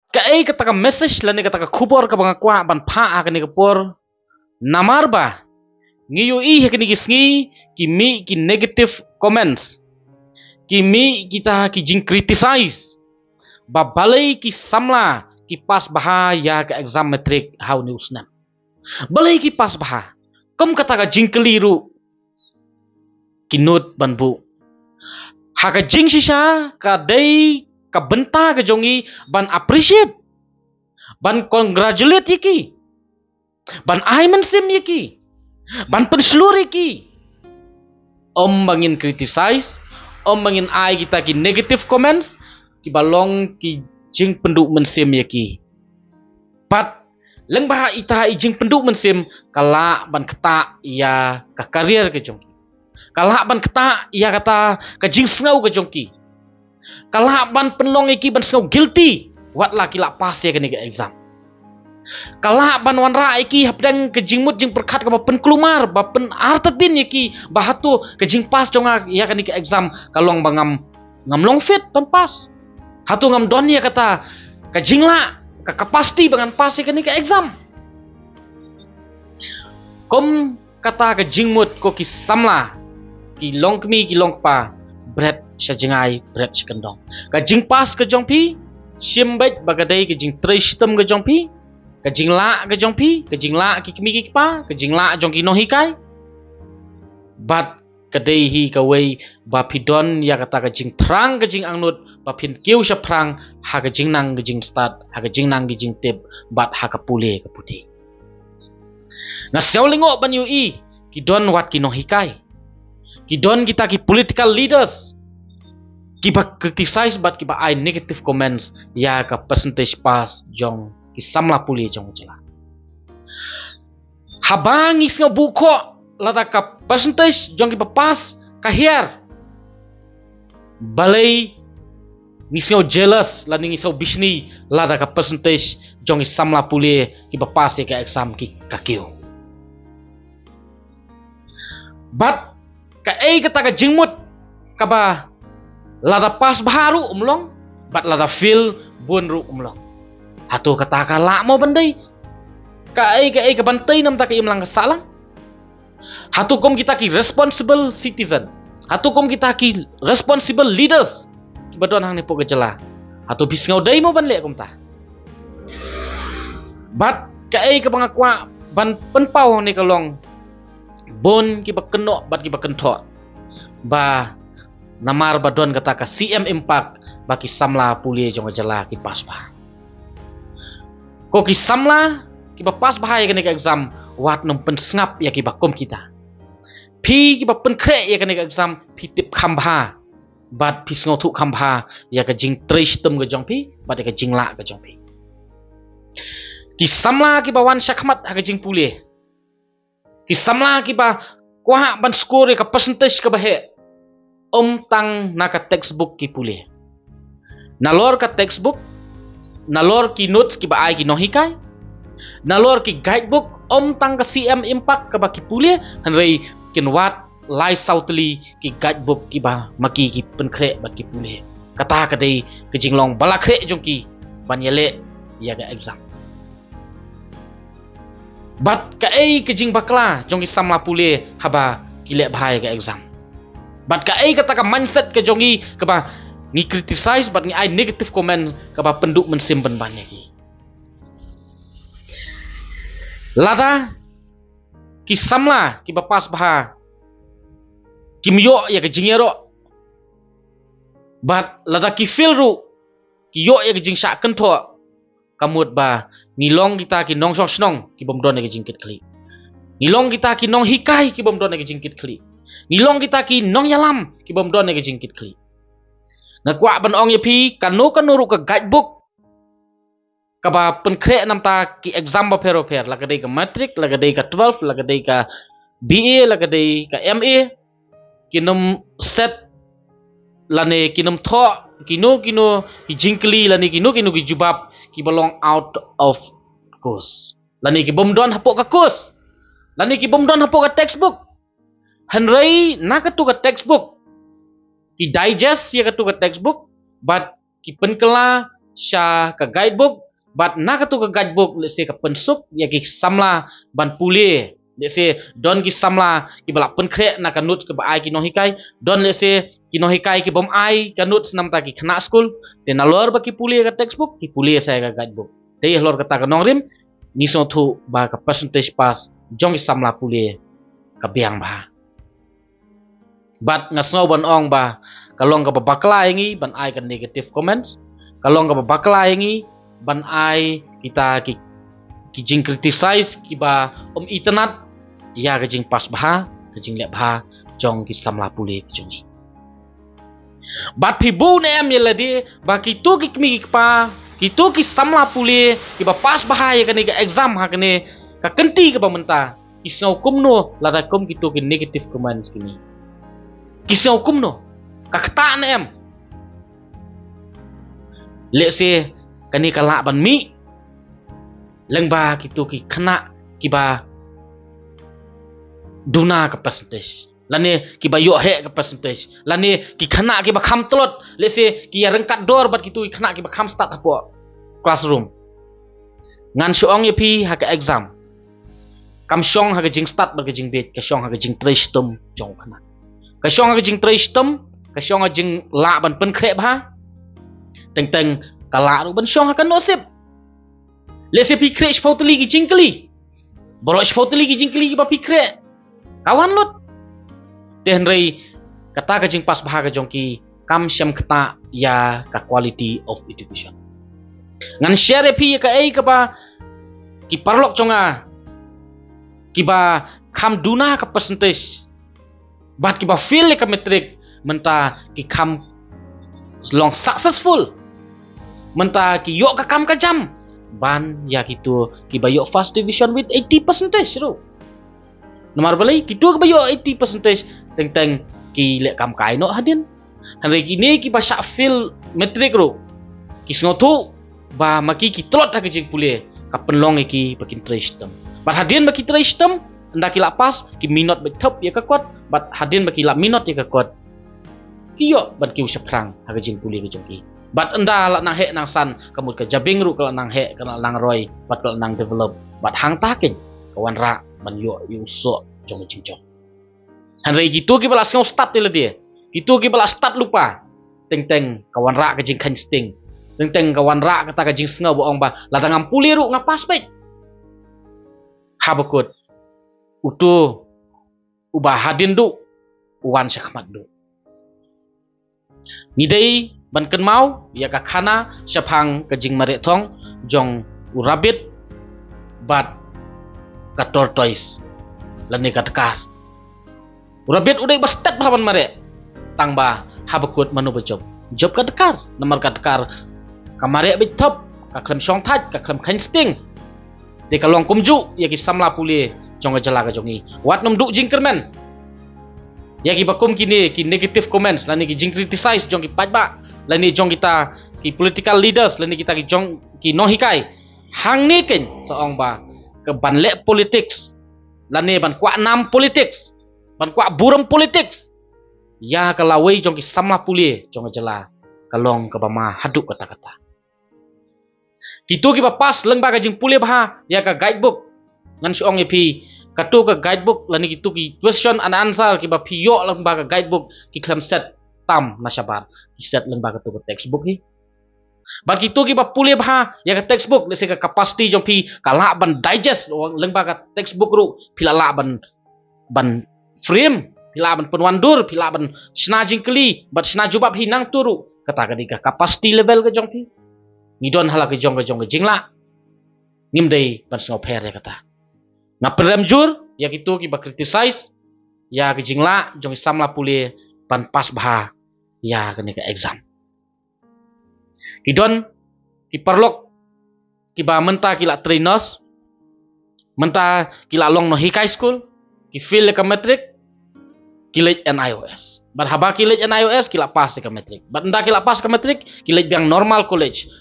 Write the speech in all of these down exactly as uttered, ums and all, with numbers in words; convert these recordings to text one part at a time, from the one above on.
Kaei kata ka message lane kata ka khubor kaba nga kwah ban phah ha kane ka por? Namar ba ngi ïohi ha kine ki sngi ki mih ki negative comments, ki mih kita ki jing criticize ba balei ki samla ki pass bha ïa ka exam matric ha une u snem. Balei ki pass bha? Kum kata ka jingkylli ruh ki nud ban buh. Ha ka jingshisha ka dei ka bynta ka jong ngi ban appreciate, ban congratulate ïa ki, ban ai mynsiem ïa ki, ban pynshlur ïa ki. Ym ba ngin criticize, ym ba ngin ai kita ki negative comments kiba long ki jingpynduh mynsiem ïa ki. Bad lyngba ita i jingpynduh mynsiem ka lah ban ktah ïa ka career ka jong ki. Ka lah ban ktah ïa kata ka jingsngew ka jong ki. Ka lah ban pynlong ïa ki ban sngew guilty wat la ki la pass ïa kane ka exam. Ka lah ban wanrah ïa ki hapdeng ka jingmut jingpyrkhat kaba pynkulmar, ba pynartatien ïa ki ba hato ka jingpass jong nga ïa kane ka exam ka long ba ngam, ngam long fit ban pass. Hato ngam don ïa kata ka jinglah, ka capacity ba ngan pass ïa kane ka exam. Kum kata ka jingmut ko ki samla, ki longkmie ki longkpa, bret sha jngai bret sha kyndong. Ka jingpass ka jong phi shim beit ba ka dei ka jingtrei shitom ka jong phi, ka jinglah ka jong phi, ka jinglah ki kmie ki kpa, ka jinglah jong ki nonghikai. Bad ka dei hi kawei ba phi don ïa kata ka jingthrang ka jingangnud ba phin kiew shaphrang ha ka jingnang ka jingstad, ha ka jingnang ka jingtip, bad ha ka pule ka puthi. Nga sngew lyngngoh ban ïohi ki don wat ki nonghikai, ki don kita ki political leaders kiba criticize bad kiba ai negative comments ïa ka percentage pass jong ki samla pule jong ka jylla. Haba ngi sngew buh khoh lada ka percentage jong kiba pass ka hiar, balei ngi sngew jealous lane ngi sngew bishni lada ka percentage jong ki samla pule kiba pass ïa ka exam ki ka kiew? Bad kaei kata ka jingmut kaba lada pass bha ruh ym long, bad lada fail bun ruh ym long? Hato kata ka lah mo ban dei? Kaei kaei ka ban tei namar ka imlang ka sahlang? Hato kum kita ki responsible citizen, hato kum kita ki responsible leaders kiba don hangne hapoh ka jylla, hato phi sngew dei mo ban leh kumta? Bad kaei kaba nga kwah ban pynpaw hangne ka long, bun kiba kynnoh bad kiba kynthoh ba namar ba don kata ka C M Impact ba ki samla pule jong ka jylla ki pass bha. Ko ki samla kiba pass bha ïa kane ka exam, wat nym pynsngap ïa kiba kum kita. Phi kiba pynkhreh ïa kane ka exam phi tip kham bha bad phi sngewthuh kham bha ïa ka jingtrei shitom ka jong phi bad ïa ka jinglah ka jong phi. Ki samla kiba wan shakhmat ha ka jingpule, ki samla kiba kwah ban score ïa ka percentage kaba heh, ym tang na ka textbook ki pule. Nalor ka textbook, nalor ki notes kiba ai ki nonghikai, nalor ki guidebook, ym tang ka C M Impact kaba ki pule, hynrei kin wad lai saw tylli ki guidebook kiba ma ki ki pynkhreh bad ki pule. Kata ka dei ka jinglong ba la khreh jong ki ban ïaleh ïa ka exam. Bad kaei ka jingbakla jong ki samla pule haba ki leh bha ïa ka exam? Bad kaei kata ka mindset ka jong ngi kaba ngi criticize bad ngi ai negative comment kaba pynduh mynsiem pynban ïa ki? Lada ki samla kiba pass bha kim ïoh ïa ka jingïaroh, bad lada ki fail ruh ki ïoh ïa ka jingshah kynthoh, ka mut ba ngi long kita ki nongshong shnong kibym don ïa ka jingkitkhlieh. Ngi long kita ki nonghikai kibym don ïa ka jingkitkhlieh. Ngi long kita ki nongïalam kibym don ïa ka jingkitkhlieh. Nga kwah ban ong ïa phi, kano kano ruh ka guidebook kaba pynkhreh namar ki exam bapher bapher, la ka dei ka matric, la ka dei ka twelve, la ka dei ka B A, la ka dei ka M A, kin ym set lane kin ym thoh kino kino ki jingkylli lane kino kino ki jubab kiba long out of course lane kibym don hapoh ka course lane kibym don hapoh ka textbook. Hynrei na katu ka textbook ki digest ïa katu ka textbook bad ki pynkylla sha ka guidebook, bad na katu ka guidebook lehse ka pynsuk ïa ki samla ban pule. Lehse don ki samla kiba la pynkhreh na ka notes kaba ai ki nonghikai, don lehse ki nonghikai ki bym ai ka notes namar ki khynnah skul. Te nalor ba ki pule ka textbook, ki pule sa ïa ka guidebook. Te halor kata ka nongrim, ngi sngewthuh ba ka percentage pass jong ki samla pule ka biang bha. Bad nga sngew ban ong ba ka long kaba bakla ïa ngi ban ai ka negative comments, ka long kaba bakla ïa ngi ban ai kita ki, ki jing criticize kiba ym itynnad ïa ka jingpass bha, ka jingleh bha jong ki samla pule ki jong ngi. Bad phi buh ne em ïa lade ba kito ki kmie ki kpa, kito ki samla pule kiba pass bha ïa kane ka exam ha kane ka kynti kaba mynta, ki sngew kumno lada kum kito ki negative comments kine? Ki sngew kumno? Ka ktah ne em? Lehse kane ka lah ban mih lyngba kito ki khynnah kiba duna ka percentage, lane kiba ïoh heh ka percentage, lane ki khynnah kiba kham tlot, lehse ki ïa ryngkat dor bad kito ki khynnah kiba kham stad hapoh classroom. Ngan shu ong ïa phi ha ka exam, kam shong ha ka jingstad bad ka jingbieit, ka shong ha ka jingtrei shitom jong u khynnah. Ka shong ha ka jingtrei shitom, ka shong ha ka jinglah ban pynkhreh bha. Teng teng ka lah ruh ban shong ha ka nusip. Lehse phi khreh shiphew tylli ki jingkylli, baroh shiphew tylli ki jingkylli kiba phi khreh ka wan lut. Te hynrei kata ka jingpass bha ka jong ki kam shym ktah ïa ka quality of education. Ngan share ïa phi ïa kaei kaba ki paralok jong nga kiba kham duna ka percentage bad kiba fail ïa ka matric, mynta ki kham long successful, mynta ki ïoh ka kam ka jam ban ïa kito kiba ïoh first division with eighty percentage ruh. Namar balei? Kito kiba ïoh eighty percentage teng teng ki leh kam kai noh hadien. Hynrei kine kiba shah fail matric ruh, ki sngewthuh ba ma ki ki tlot ha ka jingpule, ka pynlong ïa ki ba kin trei shitom. Bad hadien ba ki trei shitom, ynda ki la pass, ki minot beit thop ïa ka kot. Bad hadien ba ki la minot ïa ka kot, ki ïoh ban kiew shaphrang ha ka jingpule ka jong ki. Bad ynda la nang heh nang san, ka mut ka jabieng ruh ka la nang heh, ka la nang roi, bad ka la nang develop. Bad hangta keiñ ka wanrah ban ïoh ïa u soh jong ka jingjop. Hynrei kito kiba la sngew stad ïa lade, kito kiba la stad lypa, teng teng ka wanrah ka jingkheiñ sting, teng teng ka wanrah kata ka jingsngew ba ong ba lada ngam pule ruh nga pass beit. Haba kut, uto uba hadien duh u wan shakhmat duh. Ngi dei ban kynmaw ïa ka khana shaphang ka jingmareh thong jong u rabbit bad ka tortoise, lane ka dkar. U rabbit u dei ba stet bha ban mareh, tang ba haba kut mano ba jop? Jop ka dkar. Namar ka dkar ka mareh beit thop, ka khlem shong thait, ka khlem kheiñ sting. Te ka long kumjuh ïa ki samla pule jong ka jylla ka jong ngi. Wat nym duh jingkyrmen ïa kiba kum kine ki negative comments, lane ki jingcriticize jong ki paidbah, lane jong kita ki political leaders, lane kita ki jong ki nonghikai. Hangne keiñ sa ong ba ka ban leh politics, lane ban kwah nam politics, ban kwah burom politics ïa ka lawei jong ki samla pule jong ka jylla, ka long kaba ma haduh katta katta. Kito kiba pass lyngba ka jingpule bha ïa ka guidebook, ngan shu ong ïa phi, kato ka guidebook lane kito ki question and answer kiba phi ïoh lyngba ka guidebook, ki khlem set tam na shabar, ki set lyngba kato ka textbook hi. Bad kito kiba pule bha ïa ka textbook, lehse ka capacity jong phi ka lah ban digest lyngba ka textbook ruh, phi la lah ban ban frame, phi lah ban pynwandur, phi lah ban shna jingkylli bad shna jubab hi nangta ruh. Kata ka dei ka capacity level ka jong phi. Ngi don ha la ka jong ka jong ka jinglah, ngim dei ban sngewpher ïa kata. Nga pynrem jur ïa kito kiba criticize ïa ka jinglah jong ki samla pule ban pass bha ïa kane ka exam. Ki don ki paralok kiba mynta ki la trei nurse, mynta ki la long nonghikai skul, ki fail ïa ka matric, ki leit N I O S. Bad haba ki leit N I O S, ki la pass ïa ka matric. Bad ynda ki la pass ka matric, ki leit biang normal college,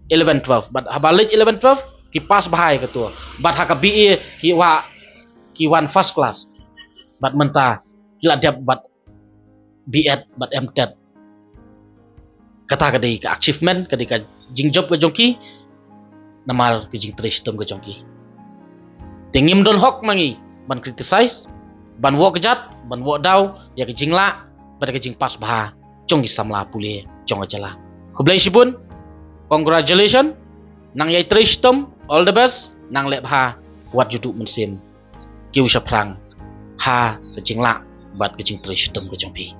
eleven twelve. Bad haba leit eleven twelve, ki pass bha ïa kato. Bad ha ka B A ki wa, ki wan first class. Bad mynta ki la dep bad B Ed bad M Ted. Kata ka dei ka achievement, ka dei ka, jingjop ka jong ki namar ka jingtrei shitom ka jong ki. Te ngim don hok ma ngi ban criticize, ban wok jat, ban wok daw ïa ka jinglah bad ka jingpass bha jong ki samla pule jong ka jylla. Khublei shibun, congratulations, nang ïai trei shitom, all the best, nang leh bha, wat ju duh mynsiem kiew shaphrang ha ka jinglah bad ka jingtrei shitom ka jong phi.